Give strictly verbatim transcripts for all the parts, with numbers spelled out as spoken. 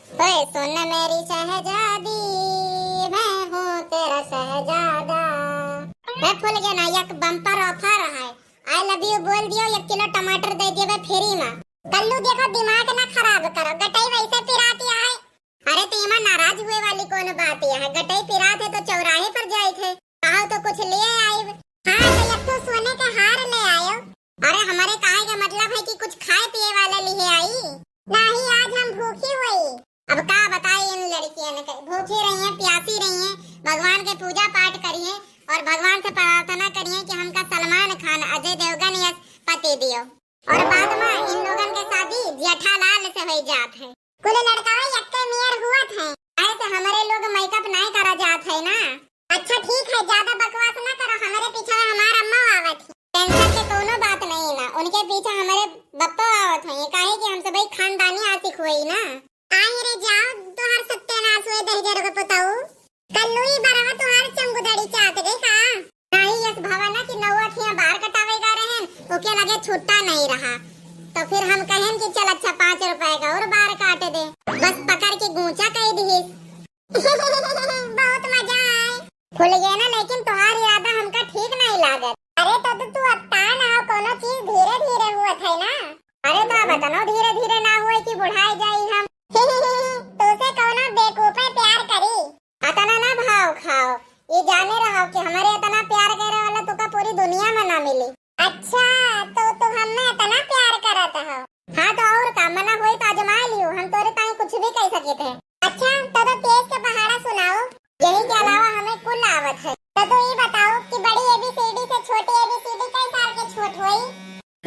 ओए सुन मेरी शहजादी, मैं हूँ तेरा शहजादा। ए फुलगेना, एक बम्पर ऑफर है, आई लव यू बोल दियो, एक किलो टमाटर दे दियो फ्री में। कल्लू देखो, दिमाग ना खराब करो, गटई वैसे पिरात है। अरे तो इमा नाराज हुए वाली कौन बात है, गटई पिरात है तो चौराहे पर जाए थे, कहो तो कुछ ले आइब। हाँ तो एक ठो सोने के हार ले आयो। अरे हमरे कहे के मतलब है कि कुछ खाए पिए वाला लिहे आई। नहीं, आज हम भूखी होई। अब का बताई इन लड़कियन के, भूखी रही हैं, प्यासी रही हैं, भगवान के पूजा पाठ करिए और भगवान से प्रार्थना करिए कि हमका सलमान खान, अजय देवगन यस पति दियो। और बाद में इन लोगन के शादी जेठालाल से होई जात है। कुल लड़का यक्के मियर हुअत है, ऐसे हमरे लोग मेकअप नहीं करा जात है ना। अच्छा ठीक है, ज्यादा बकवास ना करो, हमरे पीछे में हमार अम्मा आवत है। टेंशन के कोनो बात नहीं ना, उनके पीछे हमरे बप्पो आवत है, काहे कि हम सब खानदानी आशिक हुई ना। आई रे जाओ, तोहार सत्यानाश हुए दहिजर के पुताऊ। कल्लू ई बरवा तोहार चंगुदड़ी चाट गई का? नहीं यस भवा ना कि नौ अखियां बार कटावे गा रहन, ओके लगे छुट्टा नहीं रहा, तो फिर हम कहन कि चल अच्छा पाँच रुपए का और बार काट दे, बस पकड़ के गूंचा कह दिहिस। बहुत मजा आए। फुलगेना, लेकिन तोहार इरादा हमका ठीक नहीं लागत। अरे तो, तो तू अत्ता ना हो, कोनो चीज धीरे धीरे हुआ थे ना। अरे तो अब अतनो धीरे धीरे ना हुए कि बुढ़ाए जाई हम। तोसे कौनो बेवकूफे प्यार करी। अतना ना भाव खाओ, ये जाने रहो कि हमारे इतना प्यार करे वाला तुका पूरी दुनिया में ना मिली। अच्छा, तो तू हमें इतना प्यार करत हो? हाँ तो और का, मना होई तो आजमा लियो, हम तोरे ताई कुछ भी कह सके थे। अच्छा, तो, तो केस के पहाड़ा सुनाओ, यही के अलावा हमें कुल आवत है। तो तू ये बताओ कि बड़ी एबीसीडी से छोटी एबीसीडी कई साल के छोट होई?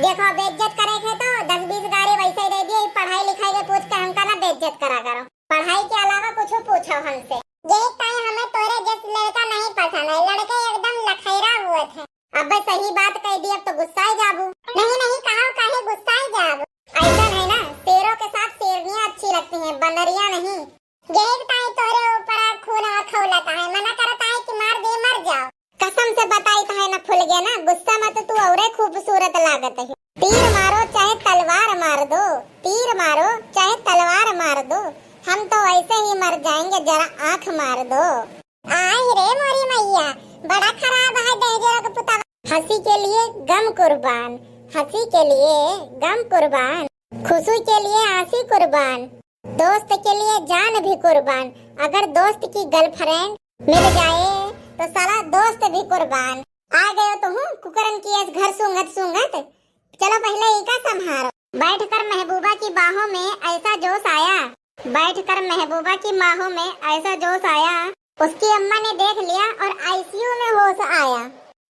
देखो, बेइज्जत करे के तो दस बीस गारी वैसे ही दे दिए, पढ़ाई लिखाई के पूछ के हमका ना बेइज्जत करा करो। पढ़ाई के अलावा कुछ पूछो हमसे। यही ताई हमें तोरे जस लड़का नहीं पसंद है, लड़के एकदम लखैरा हुए थे। अब सही बात कह दी, अब तो गुस्सा ही जाबू। नहीं नहीं, कहो काहे गुस्सा ही जाबू। ऐसा है ना, शेरों के साथ शेरनियां अच्छी लगती हैं, बंदरियां नहीं। यही ताई तोरे ऊपर खून खौलता है, मना करता है कि मार दे मर जाओ। कसम से बताई तो है ना फुलगेना, गुस्सा में तो तू औरे खूबसूरत लागत है। तीर मारो चाहे तलवार मार दो, तीर मारो चाहे तलवार मार दो, हम तो ऐसे ही मर जाएंगे, जरा आंख मार दो। आय रे मोरी मैया, बड़ा खराब है दहिजर के पुतवा। हंसी के लिए गम कुर्बान, हंसी के लिए गम कुर्बान, खुशी के लिए आंसी कुर्बान, दोस्त के लिए जान भी कुर्बान। अगर दोस्त की गर्लफ्रेंड मिल जाए तो साला दोस्त भी कुर्बान। आ गयो तो हूँ कुकरन की ऐस घर सूंघत सूंघत। चलो पहले इका संभारो। बैठकर महबूबा की बाहों में ऐसा जोश आया, बैठकर महबूबा की बाहों में ऐसा जोश आया, उसकी अम्मा ने देख लिया और आईसीयू में होश आया।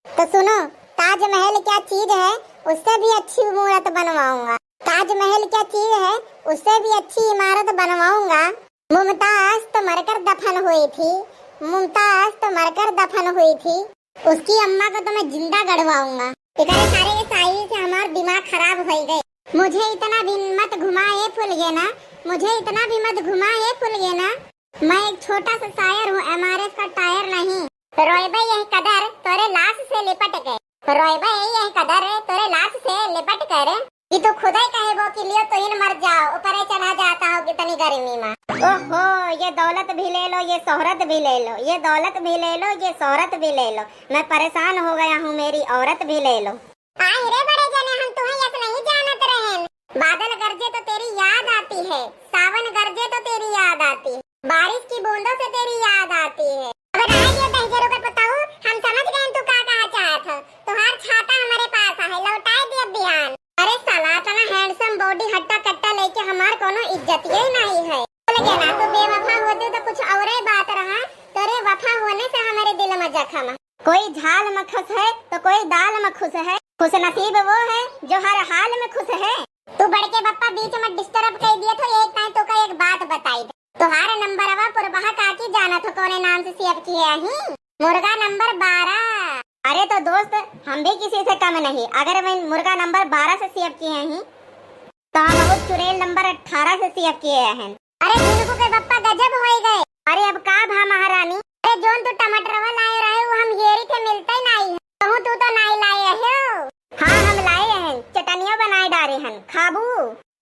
तो सुनो, ताजमहल क्या चीज है, उससे भी अच्छी मूरत बनवाऊंगा। ताजमहल क्या चीज है, उससे भी अच्छी इमारत बनवाऊंगा। मुमताज तो मरकर दफन हुई थी, मुमताज तो मरकर दफन हुई थी, उसकी अम्मा को तो मैं जिंदा गड़वाऊंगा। इतने सारे ये शायरी से हमार दिमाग खराब हो गए। मुझे इतना भी मत घुमा ए फुलगेना, मुझे इतना भी मत घुमा ए फुलगेना। मैं एक छोटा सा शायर हूँ, एमआरएफ का टायर नहीं। रोएबे यह कदर तोरे लाश से लिपट के, रोएबे यह कदर तोरे लाश से लिपट कर, कि तू खुदे कहे वो कि लियो तो इन मर जाओ, ऊपरे चढ़ा जाता हो कितनी गर्मी में। ओहो, ये दौलत भी ले लो, ये शोहरत भी ले लो, ये दौलत भी ले लो, ये शोहरत भी ले लो, मैं परेशान हो गया हूँ, मेरी औरत भी ले लो। आय रे बड़े जने, हम तुम्हें यस नहीं जानत रहेन। बादल गरजे तो तेरी याद आती है, सावन गरजे तो तेरी याद आती है, बारिश की बूंदों से तेरी याद आती है। अब राय दियो दहिजर के पुतऊ, हम समझ गए तू का कहा चाहत हो। तुहार छाता हमारे पास है, लौटाए दियो बिहान। अरे साला, इतना हैंडसम बॉडी हट्टा कट्टा लेके हमार कोनो इज्जत ही नहीं है। फुलगेना, तू बेवफा होती तो कुछ और ही बात रहा, तेरे वफा होने से हमारे दिल में जख्म है। कोई झाल में खुश है तो कोई दाल में खुश है। खुश नसीब वो है जो हर हाल में खुश है। तू बड़के बप्पा बीच में डिस्टर्ब कर दिया तो एक टाइम तो का एक बात बताई दे। तुहार नंबरवा पुरबहा काकी जाना तो कोने नाम से सेव किए ही? मुर्गा नंबर बारह। अरे तो दोस्त, हम भी किसी से कम नहीं। अगर मैं मुर्गा नंबर बारह से सेव किए ही तो हम बहुत चुड़ैल नंबर अठारह से सेव किए हैं। अरे झिनकू के बप्पा गजब होई गए। अरे अब का भा महारानी? अरे जोन तू टमाटरवा लाए रहे वो हम घेरी थे मिलते ही नहीं है। कहूँ तू तो नहीं लाए रहे हो। हाँ हम लाए हैं, चटनिया बनाए डारे हैं, खाबू।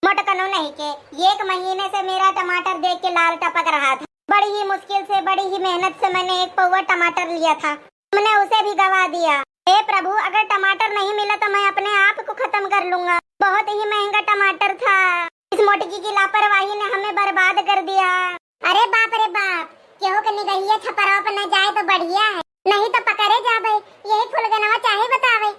मोटकनो नहीं के, एक महीने से मेरा टमाटर देख के लार टपक रहा था। बड़ी ही मुश्किल से, बड़ी ही मेहनत से मैंने एक पौवा टमाटर लिया था, तुमने उसे भी गवा दिया। हे प्रभु, अगर टमाटर नहीं मिला तो मैं अपने आप को खत्म कर लूंगा। बहुत ही महंगा टमाटर था। इस मोटकी की लापरवाही ने हमें बर्बाद कर दिया। अरे बाप रे बाप, केहू के निगहिया छपरवा पर न जाए तो बढ़िया है, नहीं तो पकड़े जाबे। यही फुलगनवा चाहे बतावे,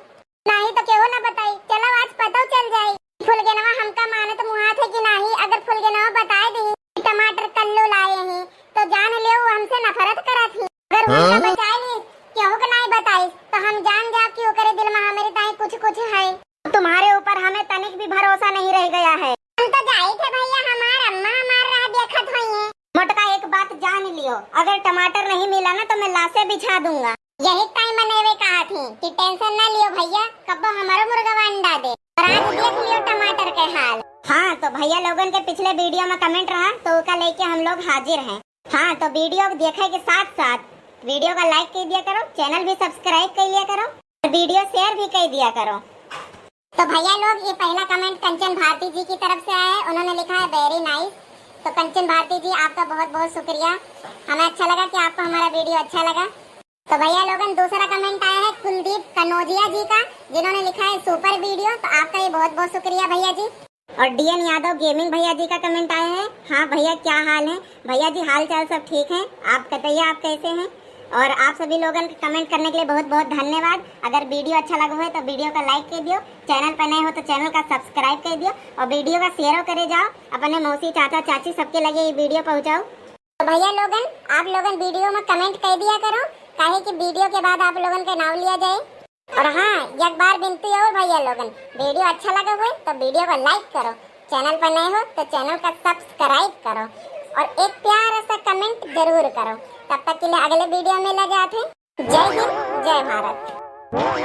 नहीं तो केहू ना बताई। चलो आज पतो चल जाई। फुलगनवा हमका मानत मुहात है कि नाही, अगर फुलगनवा बताए दी कि टमाटर कल्लू लाए हैं तो जान लियो वो हमसे नफरत करत ही। अगर हमका हाँ? बचाए ली, केहू के नाही बताई तो हम जान जाब कि ओकरे दिल में हमरे ताई कुछ कुछ है। तुम्हारे ऊपर हमें तनिक भी भरोसा नहीं रह गया है। हम तो जाई थे भैया, हमार अम्मा हमार राह देखत होई है। मोटका, एक बात जान लियो, अगर टमाटर नहीं मिला ना तो मैं लाशें बिछा दूंगा। यही टाइम मनेवे कहा थी कि टेंशन ना लियो भैया, कब्बो हमारो मुर्गवा अंडा दे। और आज देख लियो टमाटर के हाल। हाँ, तो भैया लोगन के पिछले वीडियो में कमेंट रहा, तो ओका लेके हम लोग हाजिर हैं। हाँ, तो वीडियो देखे के साथ साथ वीडियो का लाइक कर दिया करो, चैनल भी सब्सक्राइब कर लिया करो और वीडियो शेयर भी कर दिया करो। तो भैया लोग, ये पहला कमेंट कंचन भारती जी की तरफ से आया है, उन्होंने लिखा है वेरी नाइस। तो कंचन भारती जी, आपका बहुत बहुत शुक्रिया, हमें अच्छा लगा कि आपको हमारा वीडियो अच्छा लगा। तो भैया लोगन, दूसरा कमेंट आया है कुलदीप कनौजिया जी का, जिन्होंने लिखा है सुपर वीडियो। तो आपका ये बहुत बहुत शुक्रिया भैया जी। और डीएन यादव गेमिंग भैया जी का कमेंट आया है। हाँ भैया, क्या हाल है? भैया जी, हाल चाल सब ठीक है? आप बताइए, आप कैसे हैं? और आप सभी लोगन के कमेंट करने के लिए बहुत बहुत धन्यवाद। अगर वीडियो अच्छा लगा हो तो वीडियो का लाइक कर दियो, चैनल पर नए हो तो चैनल का सब्सक्राइब कर दियो और वीडियो का शेयर करे जाओ, अपने मौसी, चाचा, चाची सबके लगे ये वीडियो पहुँचाओ। तो भैया लोगन, आप लोगन वीडियो में कमेंट कर दिया करो, काहे कि वीडियो के बाद आप लोगन के नाम लिया जाए। और हाँ, एक बार विनती और भैया लोगन, वीडियो अच्छा लगा हुए तो वीडियो को लाइक करो, चैनल पर नए हो तो चैनल का सब्सक्राइब करो और एक प्यारा सा कमेंट जरूर करो। तब तक के लिए अगले वीडियो में मिला जात है। जय हिंद, जय भारत।